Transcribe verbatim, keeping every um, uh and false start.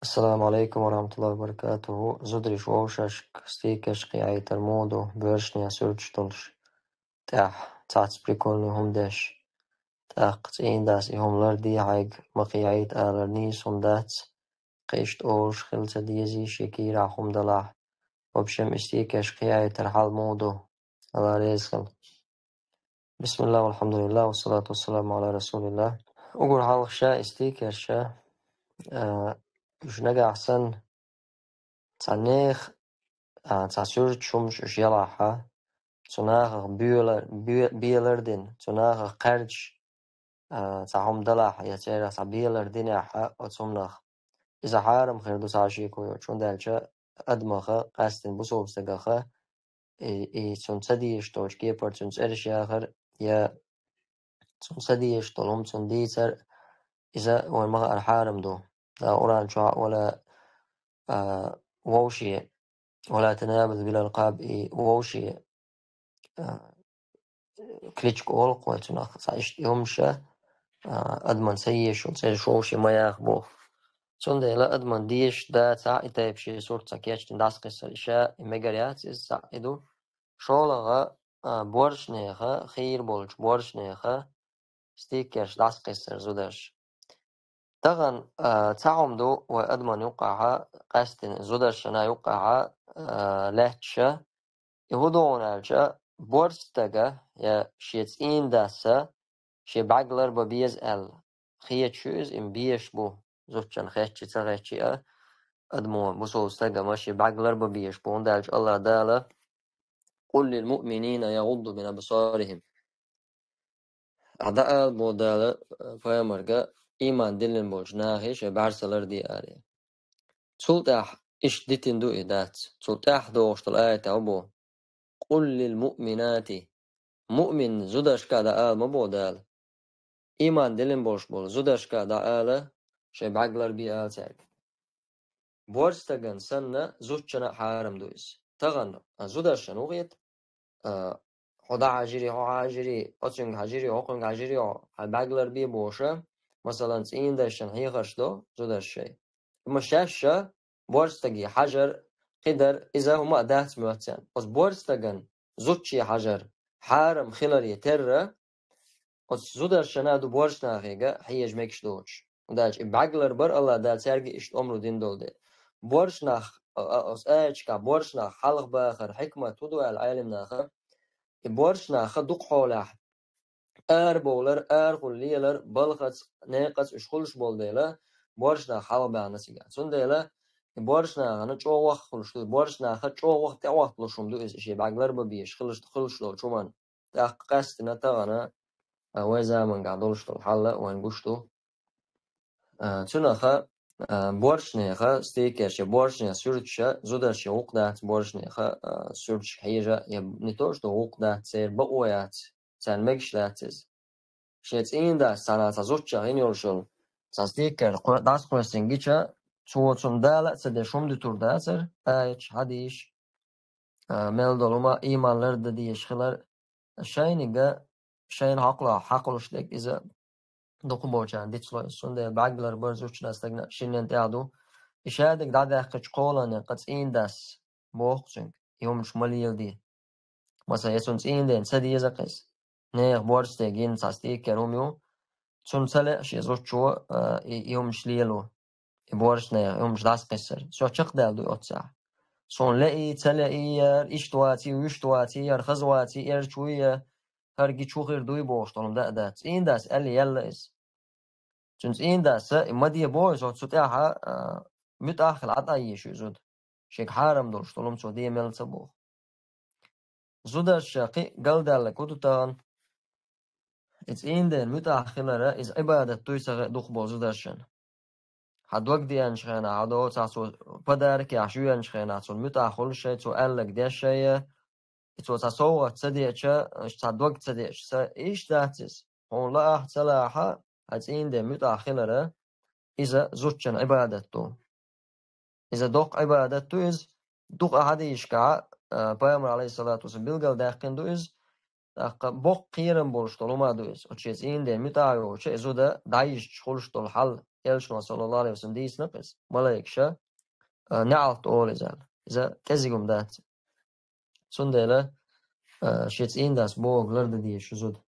Ассаламу алейкум ва рахматуллахи ва баракатуху. Зударий вовшашка стикерш кхиайтар муду, боьршне суьрташ долуш. ТӀехь цхьацца прикольный хӀума деш. ТӀаккха цӀийндас и хӀума ларде хьайга ма кхиайта алар нийса хӀума дац. Кхишта олуш хила ца дезий, шен кийрахь хӀума далахь. В общем, и стикерш кхиайтар хьал муду. Алла реза хила. Бисмиллах, валхамдулиллах, вассалату вассаламу ала расулиллах. Угур хьалха ша и стикерша, а, уьш нагахь санна, цхьа нехан, а, цхьа суьрташ хӀумаш уьш ялахьа, цу нахах боьла-, бе-, белар дина, цу нахах кхаьрдаш, а, цхьа хӀума далахь, я церах цхьа белар динехьа оцу хӀуманах. Иза хьарам хир ду цхьа шеко йоцуш, хӀунда аьлча адамаха, къаьсттина бусалба стагаха, и, и цунна ца дезаш долчу кепара цуьнан цӀераш яхар, я цунна ца дезаш долу хӀума цунна дийцар, иза вайн ма хаара хьарам ду. Дала Къуръан чохь а, вала, а, вовше, вала танабазу бил алкъаб, и вовше, а, кличка олу кхо цунах, цхьа иштта и хӀумаша, а, адаман ца езаш йолу цӀераш вовше ма яха боху. Цундела адаман дезаш дацахь и тайпа шен сурт ца кечдина дӀасакхиссар, и ша и мегар яц иза, цхьаъ и ду. ШолгӀа, а, боьршнеха, хийра болчу боьршнеха стикерш дӀасакхиссар зударша. Тахана, а, цхьа хӀума ду вай адаман юккъахьа, къаьсттина зударшна юккъахьа, а, лаьтташа. И хӀун ду хьуна аьлча, боьрша стага я шен цӀийндаса шен бӀаьрг ларбан беза аьлла хеташ ю иза, и безаш бу, зудчунна хетча а, ца хетча а, адамо, бусалба стага ма шен бӀаьрг ларбан безаш бу, хӀунда аьлча Аллах Дала: «Къул лил муъминина ягӀудду мин абсарихим». Ахьа дӀаала боху Дала, э, пайхамарга, ийман диллина болчу нахе шайн бӀаьрса ларде аре. Цул тӀаьхьа иштта дитина ду и дац. Цул тӀаьхьа догӀуш долу аятехь боху: «Къул лил муъминати». Муъмин зударшка а дӀаала ма боху Дала. Ийман диллина болуш болу зударшка а дӀаала, шайн бӀаьрг ларбе ала цаьрга. Боьрша стагана санна, зудчунна а хьарам ду иза. Тахана, а, зударшна ву хета, а, хьо дӀахьажирий, хьо хьажирий, оцуьнга хьажирий, хӀокхуьнга хьажирий, хьо хьайн бӀаьрг ларбе бохуша, масалан, цӀийндашна хьехарш до зударша шайн. Амма шаьшша боьрша стаге хьажар, кхидар, иза хӀума а дац моьтту царна. Оцу боьрша стагана зудче хьажар хьарам хиларе терра, оцу зударшна а ду боьрша нахега хьежа мегаш доцуш. ХӀунда аьлча и бӀаьрг ларбар Аллах Дала цаьрга иштта омра дина долу дела. Боьрша нах, а, а, оцу аяташкахь боьрша нах хьалха бахар хьикмат хӀун ду аьлла Ӏелам наха, и боьрша нах дукха хьолехь арабовлар, арахула лелар, балхаца, некъаца уьш хуьлуш болу дела, боьрша нах хьалха баьхна цигахь. Цундела и боьрша нахана чӀогӀа ваха хуьлуш ду, боьрша наха чӀогӀа ваха тӀеӀотталуш хӀума ду иза, шен бӀаьрг ларбан безаш хилаш, хуьлуш долчу хӀуманна. ТӀаккха къаьсттина тахана, а, вай замангахь долуш долу хьал а вайна гуш ду. А, цунаха, а, боьршнеха, стикерша, боьршнеха суьрташа, зударша гӀуллакх дац боьршнеха, а, суьрташ хьежа, я не то, что гӀуллакх дац, церан бакъо яц, царна мегаш дац иза. Шен цӀийндас цхьана цхьа зудчех йина йолуш йолу цхьа стикер кхо-, дӀасакхоьссина гича, цо цунна Дала а ца деш хӀума дуьтур дацара, аяташ, хьадисаш, а, мел долу хӀума, ийман лардан дезаш хилар, шайнига, шайна хьакхалахь хьакхалуш дерг иза дукхахболчарна дицло иза. Цундела бӀаьрг ларбар зудчунна а стагана а шиннан тӀехь ду. И шадерг дӀадаьккхича кхоланна кхин цӀийндас боху цуьнга, и хӀуманаш ма леладе. Масала, я цунна цӀийнден ца деза-кх иза. Нехан боьрша стеган йина цхьа стикер хӀума ю, цунна ца лаьа шен зудчо, а, и, и хӀуманаш лело. И боьршнех и хӀуманаш дӀасакхиссар. Со чекхдаьлла дуй оццахь. Суна лаьий, ца лаьий, яра иштта ваций, вуьшта ваций, яра хаза ваций, эрча вуй, я хӀара гича хӀун хир дуй бохуш долу хӀума дан а дац. ЦӀийндас аьлла елла иза. Цуьнан цӀийндаса и ма де боху иза, оцу тӀаьхьа, а, муьтӀахь а хила Ӏа тӀаийша ю зуда. Шега хьарам долуш долу хӀума цо де мел ца боху. Зударша кхин а галдаьлларг хӀун ду тахана? И цӀийнден муьтӀахь хилара, иза Ӏибадат дуй ца хаьа дукхахболу зударшна. Хьан дог деанчу хенахь, хьан доцахь цо подарок еш йоьнчу хенахь, цунна муьтӀахь хуьлуш шай, цо аьлларг деш шай, и цо цхьа совгӀат ца деача, цхьа дог ца деача, ца, иштта дац иза. Хьуна лаахь а, ца лаахь а, хьан цӀийнден муьтӀахь хилара, иза зудчун Ӏибадат ду. Иза доккха Ӏибадат ду иза. Дукха хьадисашкахь, а, пайхамар, алейхиссалату вассалам, билгалдаьккхина ду иза. ТӀаккха боккха кхерам болуш долу хӀума ду иза. Оцу шен цӀийнден муьтӀахь йолча и зуда дӀайижча хуьлуш долу хьал. Элчано, саллаллаху алейхи ва саллям, дийцинарг иза. Малайкаша, а, неӀалт олу иза аьлла. Иза кӀезиг хӀума дац. Цундела, а, шен цӀийнан дас бохург лардан деза шу зуда.